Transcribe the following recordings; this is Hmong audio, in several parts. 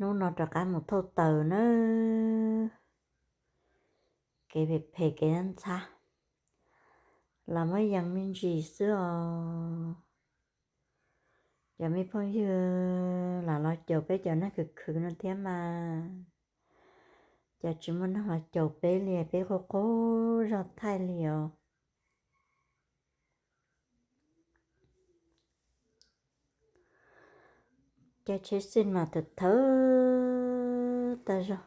Hnub no rov qab mus thauj taws nawb. Kev phem phem kev ntxhab los muab yees me ntsis xwb os. Cov me phooj ywg lam los caum peb cov neeg khwv khwv no thiab mas, cas tsis muaj neeg los caum peb li, peb quaj quaj zog thaij li os. Caij tsheb xij mas thawv thawv tag zog.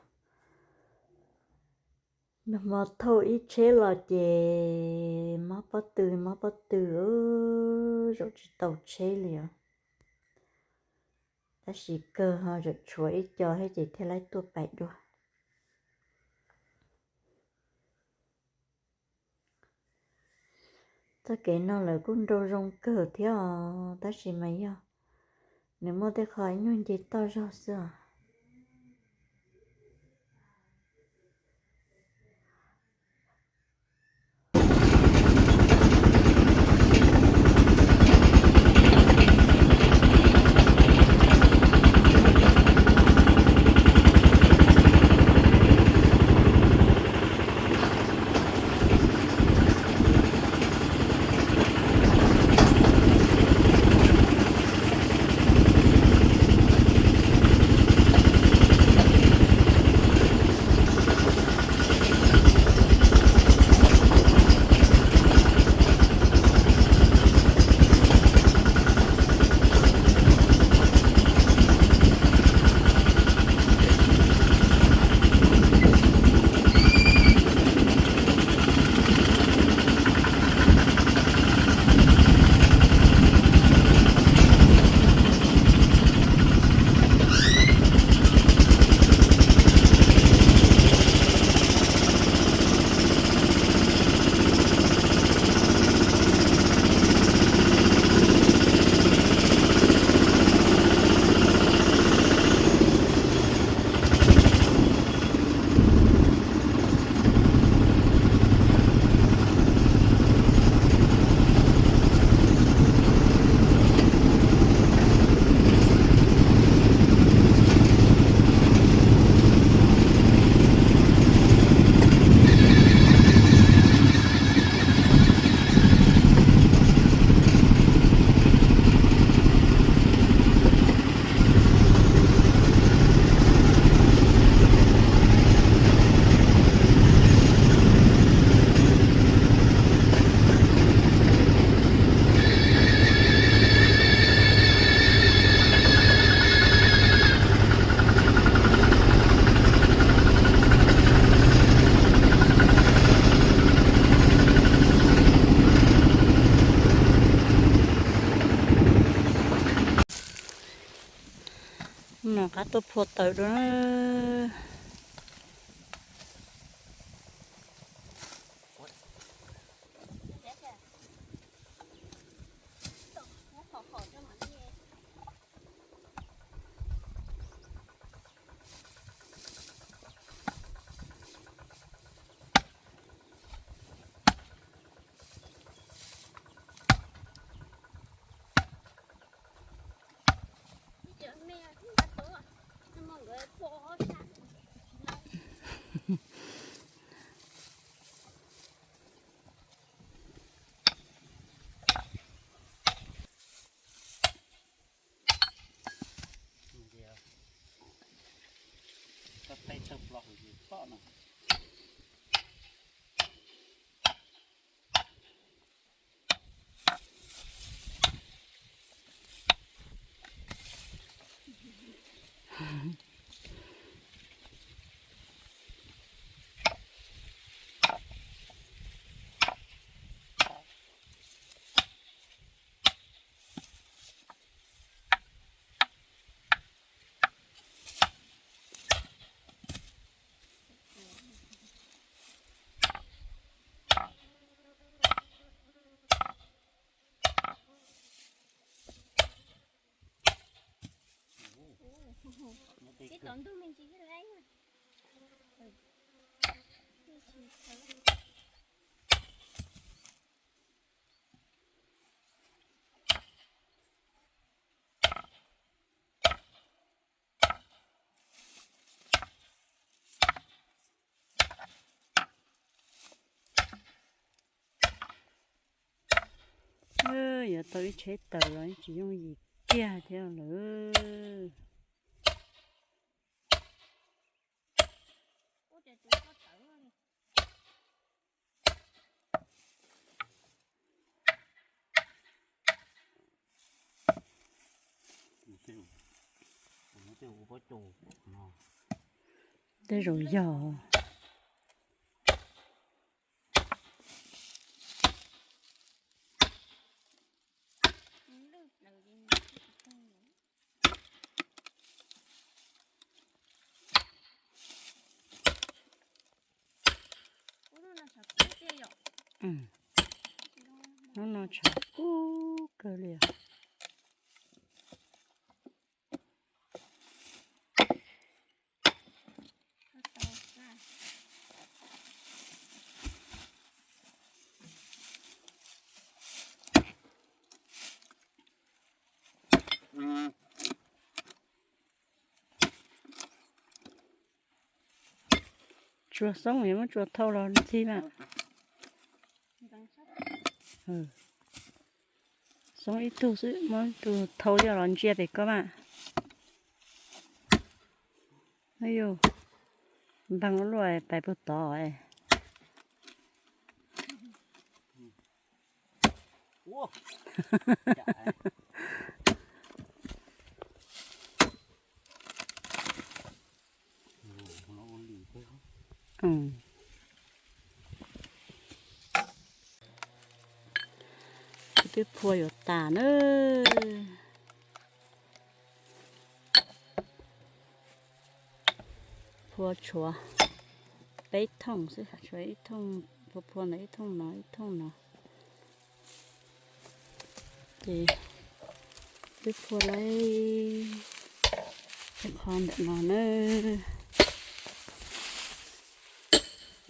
Nag hmo thauj ib tsheb los ces mob pob tw mob pob tw, zaum tsis tau tsheb li os. Tab sis kawg ho zaum tshuav ib co thiab ces thiaj li tuaj pais dua. Txoj kev no lawv kuj nrau zoo kawg thiab os, tab sis mas yog nws muaj tej qho ib nyuag nce toj zog xwb os. Nws qab tuaj phua taws dua na. Tib tom ntug me ntsis thiaj laib. tau ib tsheb taws los tsis yooj yim kiag thiab lawm. Tej zaum yog. Hnub no tshav kub kawg li os. Tsuas xoob es muab tsuas thau los ntxig mas. Xoob ib tug xwb, muab tus thau coj los ntsia pem koj mas. Yus npag ua luaj pais puag tod. Twb phua yuav tas na. Phua tshuav peb thooj xwb, tshuav ib thooj, phua phua ntawd ib thooj no ib thooj no. Ces twb phua lawm ib qho ntawm no na.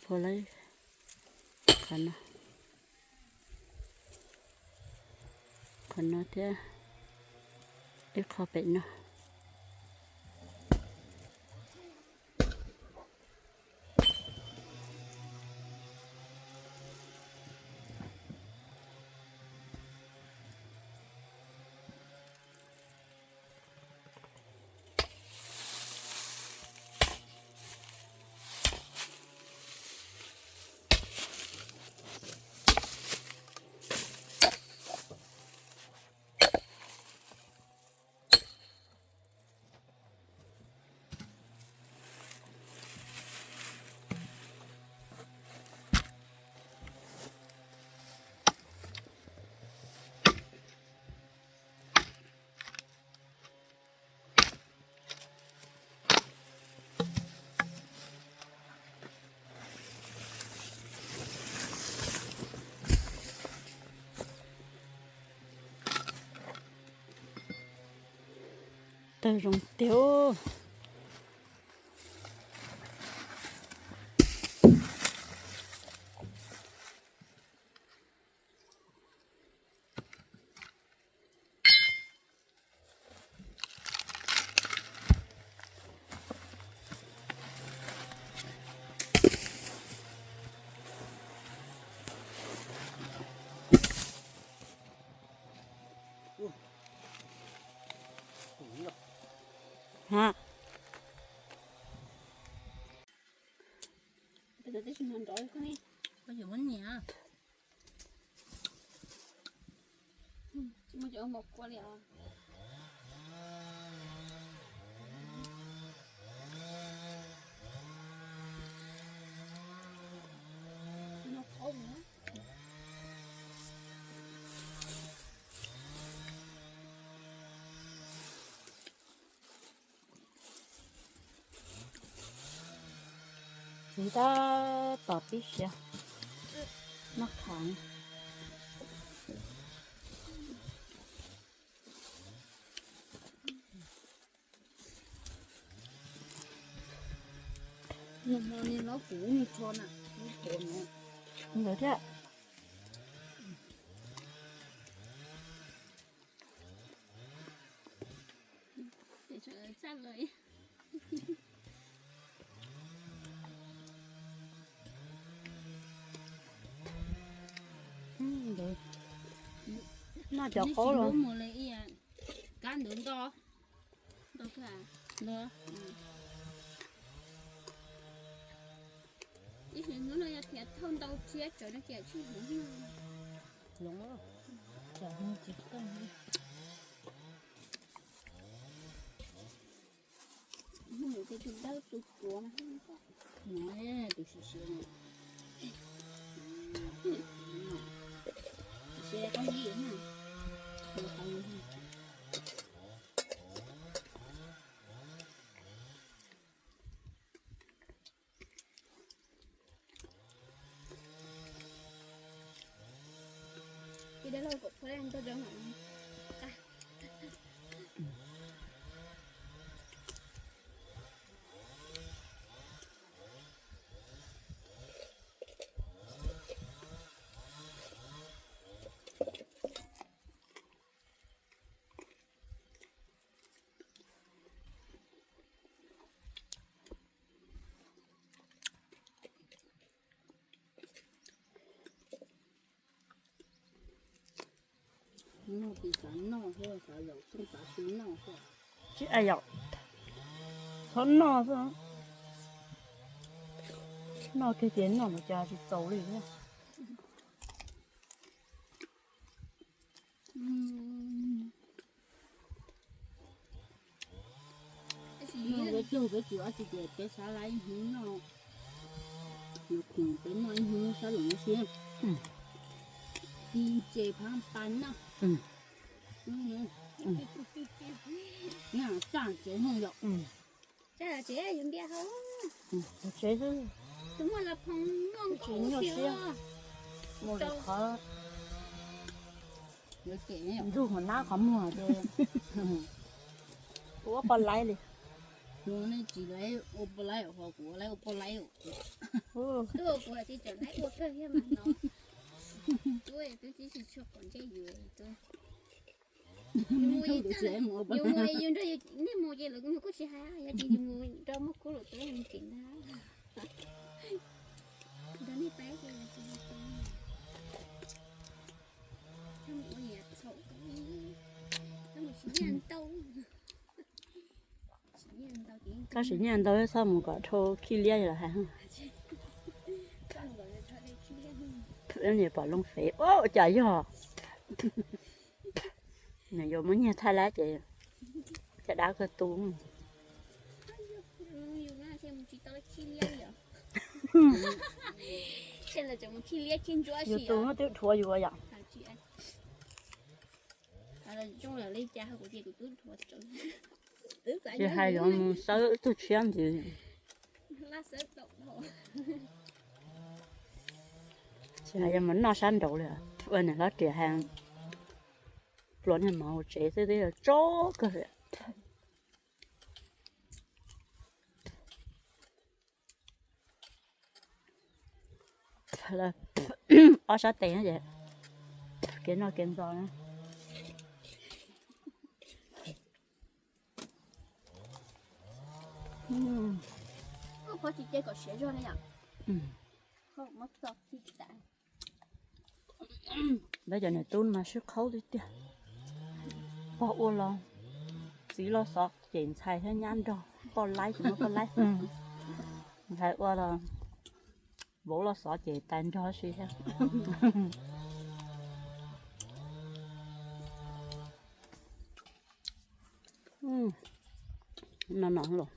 Phua lawm qhov no, qhov no thiab ib qho pem no. Tawg zoo tiag. Ha. Txiv tab tom pib siav noj khav. Nws hmo ni no kuv nws tsho na, kuv tuav no. Ntawd thiab. Noj cov qaub los. Kab ntawd nto, nto, nto. Ib sim hnub no yog thiaj thauj ntau thiab tsawv no ces tsis hloov. Hloov, tsam hloov tsis tau. Tus dawb tus tuav, tus siav siav, tus siav qab yim na. Noj ces xav noj thiab, xav zaum xyoob xav xyoo noj thiab. Tsis, yog txhob noj xwb, noj kiag ces noj mas cas tsis txaus li thiab. Peb tug peb tsis ua tsi ces peb xav laiv ib hnub noj, yuav khoom peb noj ib hnub sab lus no si. Ti ces phab pa noj. Txaj tsev no yom. Txaj tsev yus ntiaj hau. Tsev xwb. Tus muaj los phoo noj nkauj nyuaj siab. Mus lawm qhov ntug hauv nab qhov muag ces kuv ua poj laib li. Nej tsis laib ua poj laib ho kuv laib ua poj laib. Twb ua kuv hais tias tseem laib ua kawg thiab mas no. Twb twb tsis tshua pom ntsej yus. Yus mus yus nrog nej mus ces lawv kuj tsis hais, yog tias yus mus rau muaj kub lus tub mus tsev ntag. Nrog nej pab ces lawv tsis hais. Mus ua niam txhaum, mus tsis nyiaj ntau. Koj sim nyiaj ntau txhob mus kom dhau khib liab los hais. Niam pom loo fev ua cas yog. Nws yuav muab nyiag thaij lab ces caj dab kawg tu. Yus tu twb dhuav yus yom. Tsis hais yuav mus xawb tug tshiab ntxiv. Tsis hais yuav mus noj sab nraud li, ua niam hlob riam hais pluas niag mov hauv tsev xwb twb yog tsob kawg li. Ob sab tes no ces kev noj kev ntxo na. Koj pov tsis cia kom siav zog li yom. Peb cov niam tub mas sib qhaub tiag tiag. Pog ua los txiv los xov cem ntxhais thiab nyab nrog poj laib tsis muaj poj laib. Ntxhais ua los vauv los xov cem tais nrog si thiab. No no los.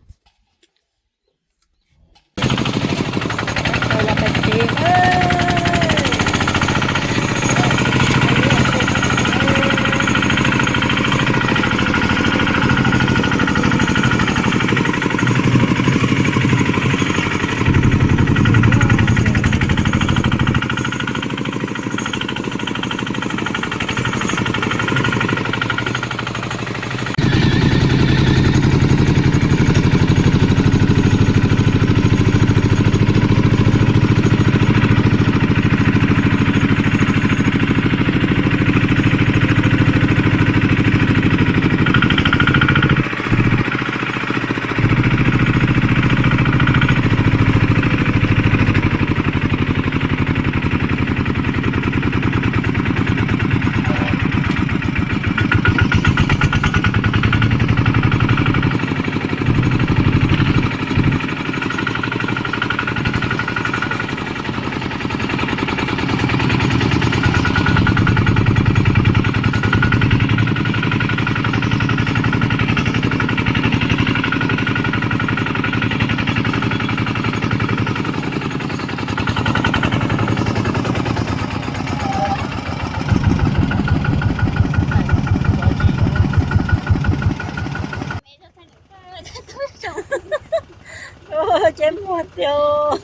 Ceb muag tiag.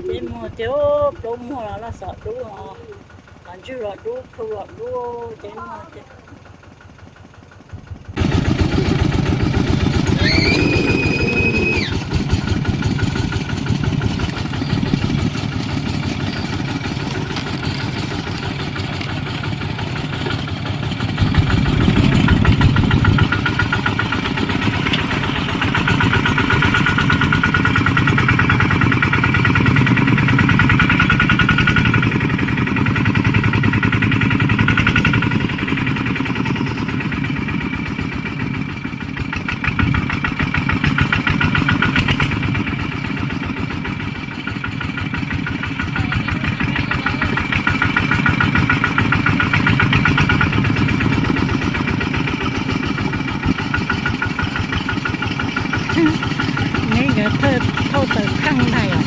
Ceb muag tiag, plaub muag los loj xov dub os, qhov ntswg los dub, plhu los dub, ceb muag tiag. Neb nkawd thauj taws kheej ntag yom.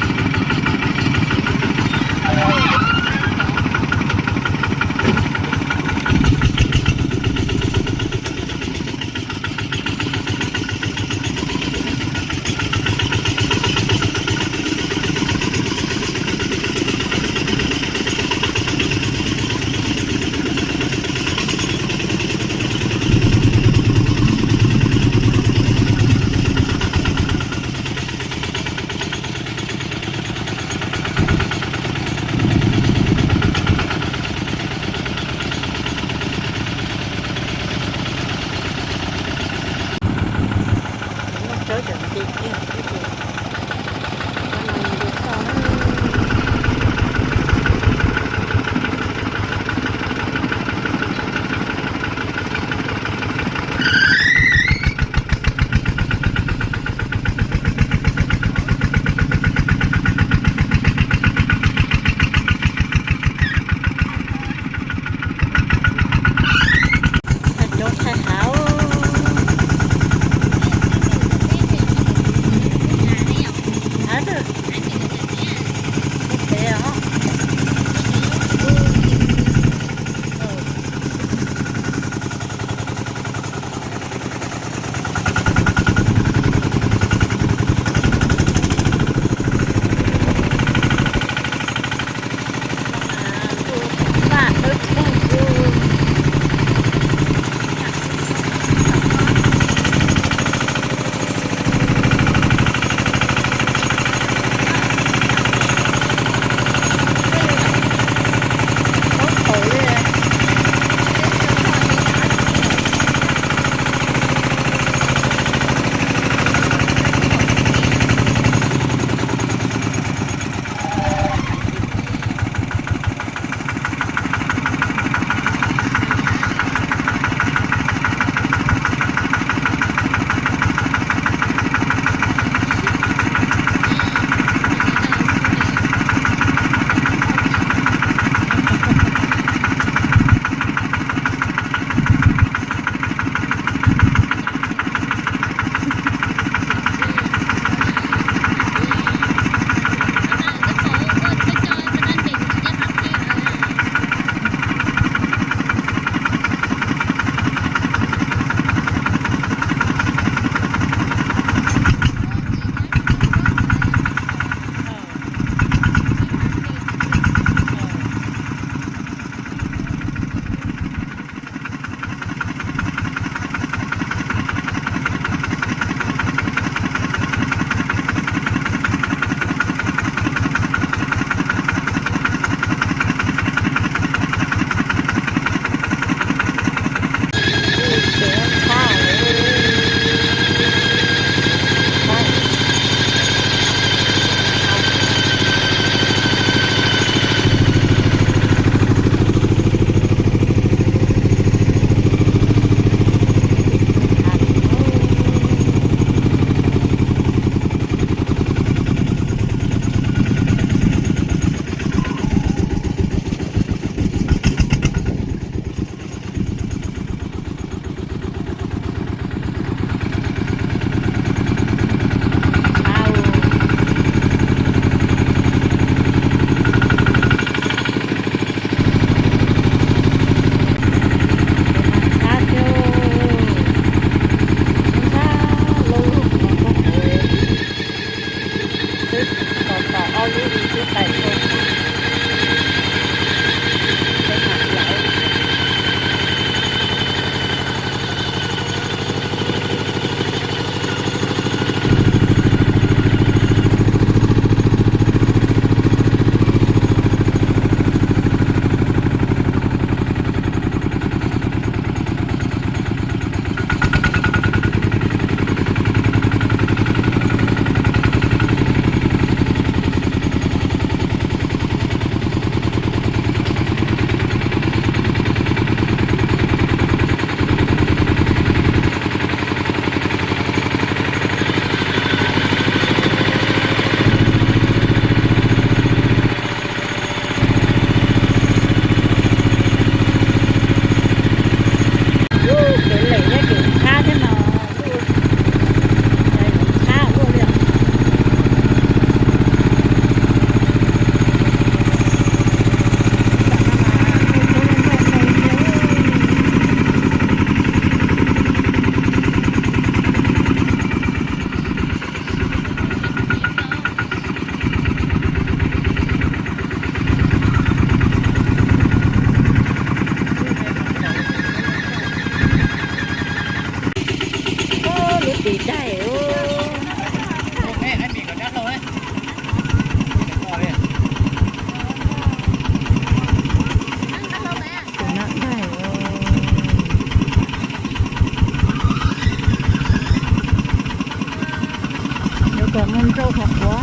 Nrau qhov quav,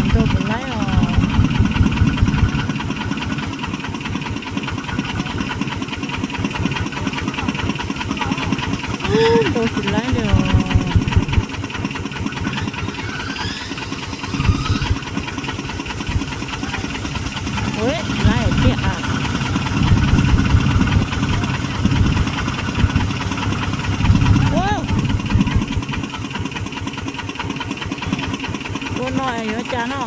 nrau puas laib os. Nrau tsis laib li os. Ua, laib tiag. Ua no yuav cas no?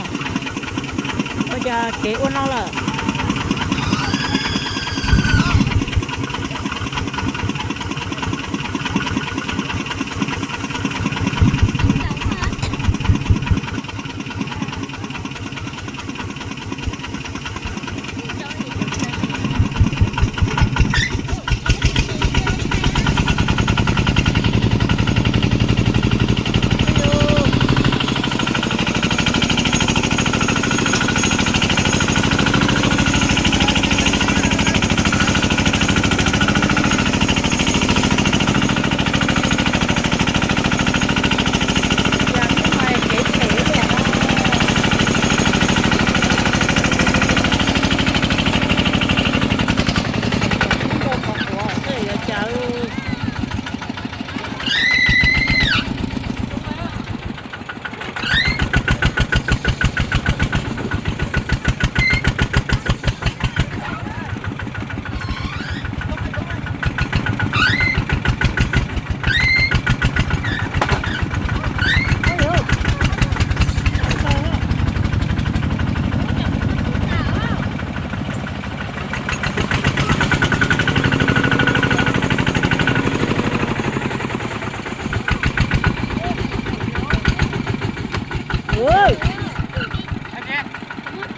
Ua cas kev ua no lawm?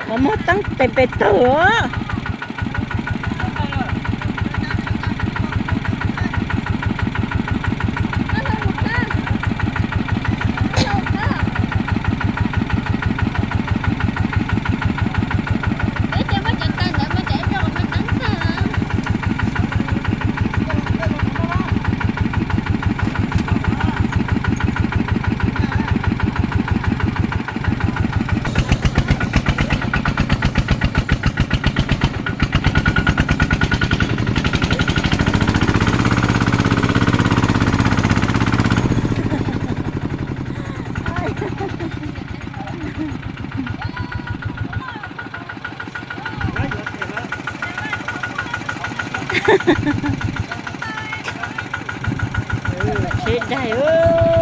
Qhov muag teeb tes pes tawg os. Tsheb daig.